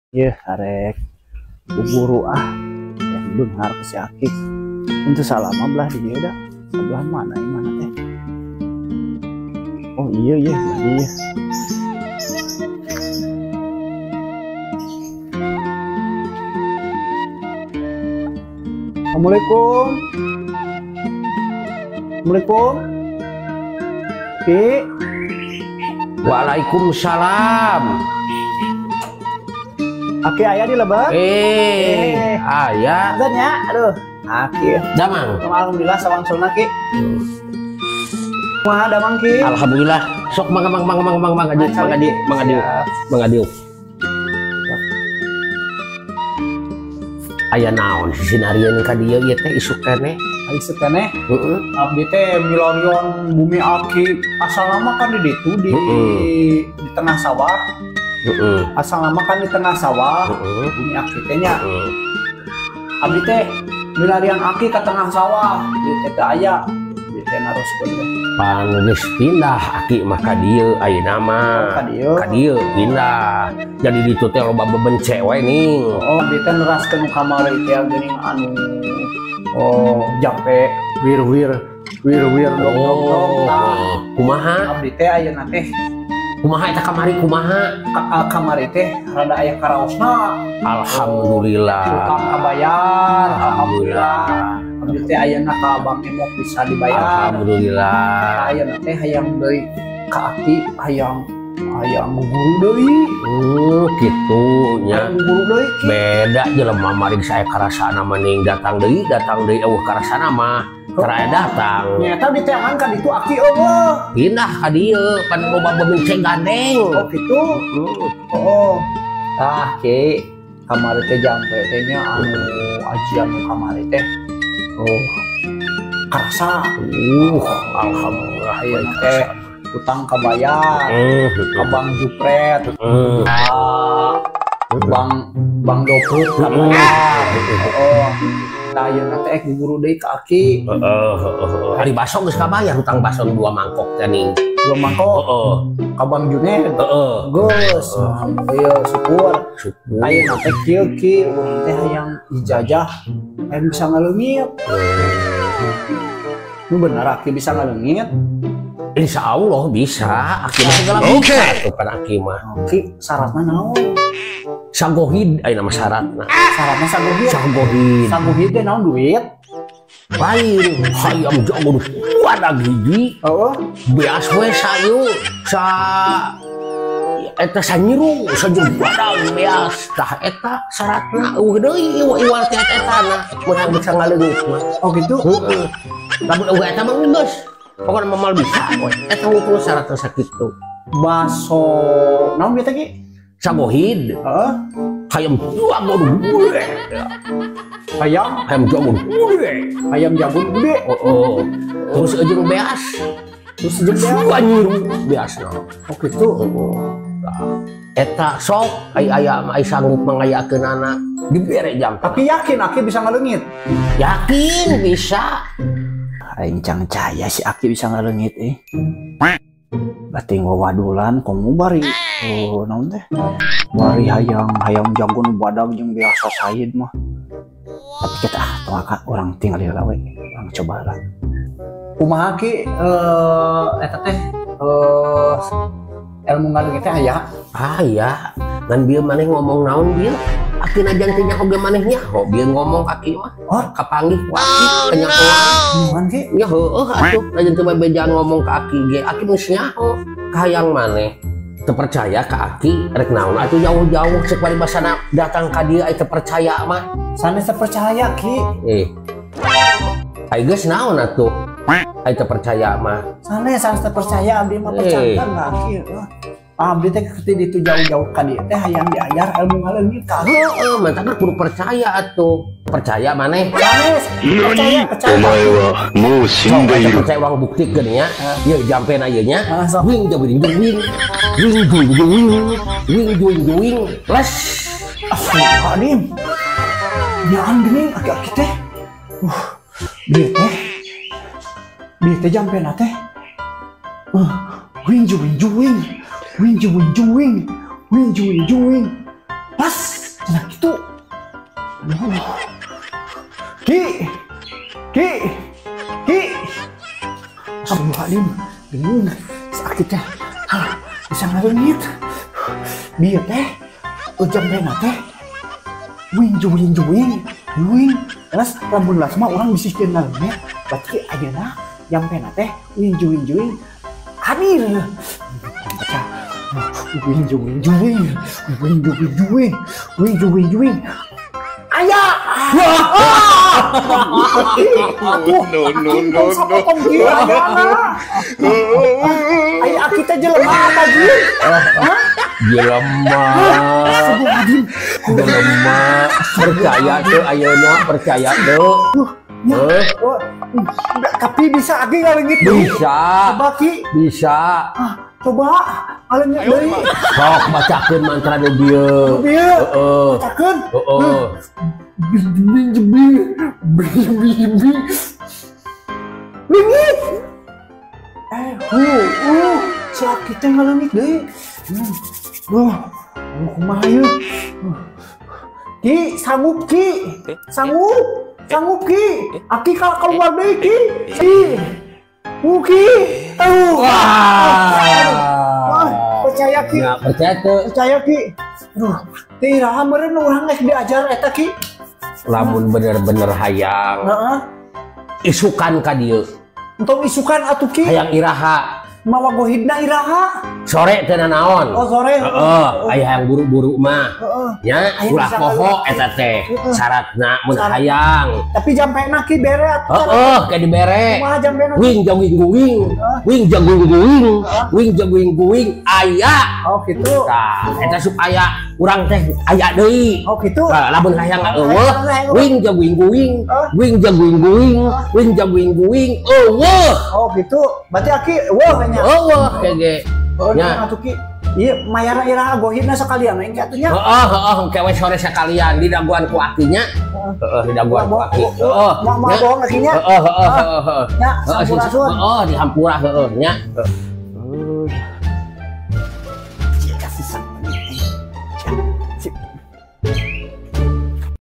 Yeuh arek guru ah yang beunghar ke si Aki. Untuk salama belah di dieu da. Sebelah mana imahna teh? Oh iya iya belah dieu. Assalamualaikum. Assalamualaikum. Ki. Waalaikumsalam. Aki aya di lebet? Aya. Punten nya, aduh. Aki. Damang. Alhamdulillah sawangsulna Ki. Kumaha damang Ki? Alhamdulillah. Sok mangga mangga mangga mangga mangga mangga dieu mangga dieu mangga dieu. Aya naon sisinarieun ka dieu ieu teh isuk keneh? Isuk keneh? Heeh. Abdi teh milarian bumi Aki asal nama kan di ditu di tengah sawah. Asal nama kan di tengah sawah, bumi Aki teh nya. Abdi teh milarian Aki ke tengah sawah, di teh teu aya, di teh naroskeun teh. Pan geus pindah Aki mah ka dieu ayeuna mah. Ka dieu. Ka dieu pindah. Jadi ditu teh loba bebence we ning. Oh, abdi teh neraskeun kamari teh geuning anu oh jampe wir-wir wir-wir dong dong dong. Kumaha? Abdi teh ayeuna teh kumaha eta kamari kumaha? Kamari teh rada aya karaosna. Alhamdulillah. Utang kabayar, alhamdulillah. Abdi teh ayeuna ka Bang Emok bisa dibayar. Alhamdulillah. Ayeuna teh hayang deui ka Aki, hayang hayang guru deui. Kitu nya. Guru deui ki. Beda jelema maring saya karasana mah datang deui eueuh karasana mah. Tara datang. Nyata di teangan ka ditu Aki eueuh. Pindah ka dieu pan loba bebence gandeng. Oh kitu. Oh. Tah Ki, kamari teh jampe teh nya anu ajian nu kamari teh. Oh. Karasa. Alhamdulillah ayeuna teh utang kabayar. Ka Bang Jupret. Bang Bang Dopuk kabayar. Oh. Tah ayeuna teh guru deui ka Aki. Heeh. Ari baso geus kabayar hutang baso 2 mangkok teh ning. 2 mangkok? Heeh. Ka Bang Junet? Heeh. Geus, alhamdulillah syukur. Syukur. Ayeuna teh kieu Ki, urang teh hayang ijazah hayang bisa ngaleungit. Nu bener Aki bisa ngaleungit? Insya Allah bisa. Aki mah segala bisa tuh kan Aki mah. Ki, syaratna naon? Sagohid ayeuna mah syaratna. Syaratna sagohid. Sagohid. Sagohid teh naon duit? Lain hayam jago badag hiji. Heeh. Beas we sayu sa eta sanyiru sajung badag beas. Tah eta syaratna eueuh deui iwal teh etana meunang bisa ngaleungit mah. Oh gitu. Heeh. Lamun eueuh eta mah geus. Pokona mah moal bisa we. Eta hungkul syaratna sakitu. Baso naon bieu teh Ki? Sagohid. Heeh. Hayam jago gede. Hayam? Hayam jago gede. Hayam jago gede. Heeh. Terus jeung beas. Terus jeung beas. Banyiru beasna. Oh kitu. Heeh. Eta sok ai aya ai sanggup mangayakeunana dibere jam. Tapi yakin Aki bisa ngaleungit? Yakin bisa. Aing cang caya si Aki bisa ngaleungit eh. Bating wawadulan komo bari oh naon teh bari hayang hayang jago nu badag jeung biasa said mah. Tapi kita ah tong ka urang tinggal heula we, urang coba lah. Kumaha Ki eta teh ilmu ngaleungit teh aya? Aya. Ngan bieu maneh ngomong naon bieu? Aki najan teh nyaho ge maneh nyaho bieu ngomong Aki mah. Oh, kapanggih ku Aki kanyahoan. Ki? Ya heueuh atuh najan teu bebejaan ngomong ka Aki ge Aki geus nyaho ka hayang maneh. Teu percaya ka Aki rek naon atuh jauh-jauh cek paribasana datang ka dieu ai teu percaya mah. Sanes teu percaya Ki. Ai geus naon atuh? Ai teu percaya mah. Sanes sanes teu percaya abdi mah percaya ka Aki. Abdi teh ketika itu jauh-jauh ka dieu teh hayang diajar ilmu ngaleungit ka. Heeh, mantap kudu percaya atuh. Percaya maneh? Sanes, percaya, percaya. Omae wa mou shindeiru. Percaya urang buktikeun nya. Ieu jampena ieu nya. Wing jauh wing wing. Wing wing wing. Wing wing wing. Les. Astagfirullahaladzim. Nyaan geuning aki-aki teh. Bieu teh. Bieu teh jampena teh. Wing wing wing. Wing wing wing. Wing wing wing. Pas. Cenah kitu. Aduh. Ki. Ki. Ki. Astagfirullahaladzim. Bingung. Sakitnya. Bisa ngaleungit. Bieu teh jampena teh wing juwing juwing juwing. Terus lamun las mah urang bisikeun ngaleungit. Berarti ayeuna jampena teh wing juwing juwing hadir. Baca wing juwing juwing wing juwing juwing wing juwing juwing. Aya. No no no no. Aya aki teh jelema apa jin? Jelema. Jelema. Percaya teu ayeuna, percaya teu. Tapi bisa aki ngaleungit deui. Bisa. Coba Ki. Bisa. Coba ngaleungit deui. Sok bacakeun mantra nu bieu. Bieu. Heeh. Bacakeun. Heeh. Bing bing bing bing. Leungit. Si aki teh ngaleungit deui. Duh, kumaha ieu? Ki, sanggup Ki. Sanggup. Sanggup Ki. Aki keluar deui Ki. Ki. Ki. Aduh. Wah. Percaya Ki. Ya, percaya teu. Percaya Ki. Aduh, teh iraha meureun urang geus diajar eta Ki. Lamun bener-bener hayang. Heeh. Isukan ka dieu. Entong isukan atuh Ki. Hayang iraha. Mawa gohidna iraha. Sore teu nanaon. Oh, sore. Heeh, aya hayang buru-buru mah. Heeh. Nya, ulah poho eta teh. Syaratna mun hayang. Tapi jampena Ki bere atuh. Heeh, ke dibere. Kumaha jampena? Wing jaguing guing. Wing jaguing guing. Wing jaguing guing aya. Oh, kitu. Tah, eta supaya urang teh aya deui. Oh, kitu. Tah, lamun hayang eueuh, wing jaguing guing. Wing jaguing guing. Wing jaguing guing. Eueuh. Oh, kitu. Berarti aki eueuh nya. Eueuh kege. Oh, nya atuh Ki. Ieu mayarna iraha gohidna sekalian we atuh nya. Heeh, heeh, engke we sore sekalian didaguan ku akinya. Heeh, didaguan ku aki. Heeh. Moal bohong akinya. Heeh, heeh, heeh. Nya, sampurasun. Heeh, dihampura heeh nya.